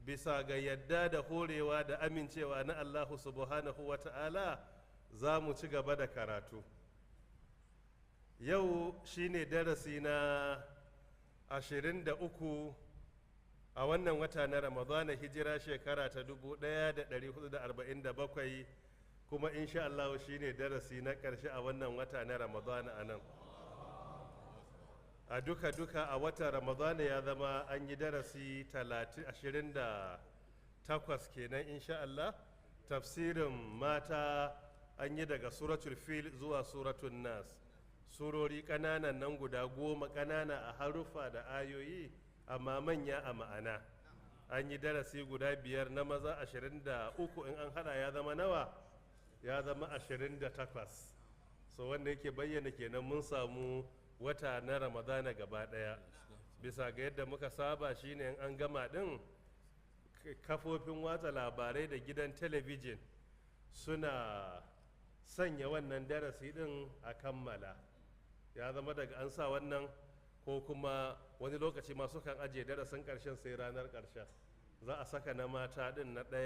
Bisa ga yadda da horewa da amincewa na Allahu subhanahu wa ta'ala, za mu ci gaba da karatu. Yau shine darasi na 23 a wannan wata na Ramadana, hijira shekara ta 1447, kuma insha Allah shine darasi na ƙarshe a wannan wata na Ramadana a nan. A duka-duka a watan Ramadana ya zama an yi darasi 28 kenan insha Allah. Tafsirin mata an yi daga Suratul Fil zuwa Suratul Nas, surori ƙananan nan guda 10, ƙanana a haruffa da ayoyi amma manya a ma'ana. An yi darasi guda 5 na maza, 23. In an hada ya zama nawa? Ya zama 28. So wanda yake bayyana kenan mun samu wata na Ramadana gaba daya. Bisa ga yadda muka saba shine in an gama din, kafofin watsa labarai da gidan talabijin suna sanya wannan darasi din a kammala. Ya zama daga an sa wannan, ko kuma wani lokaci masu kan ajiye darasin karshen sai ranar karshen za a saka na mata din na ɗaya.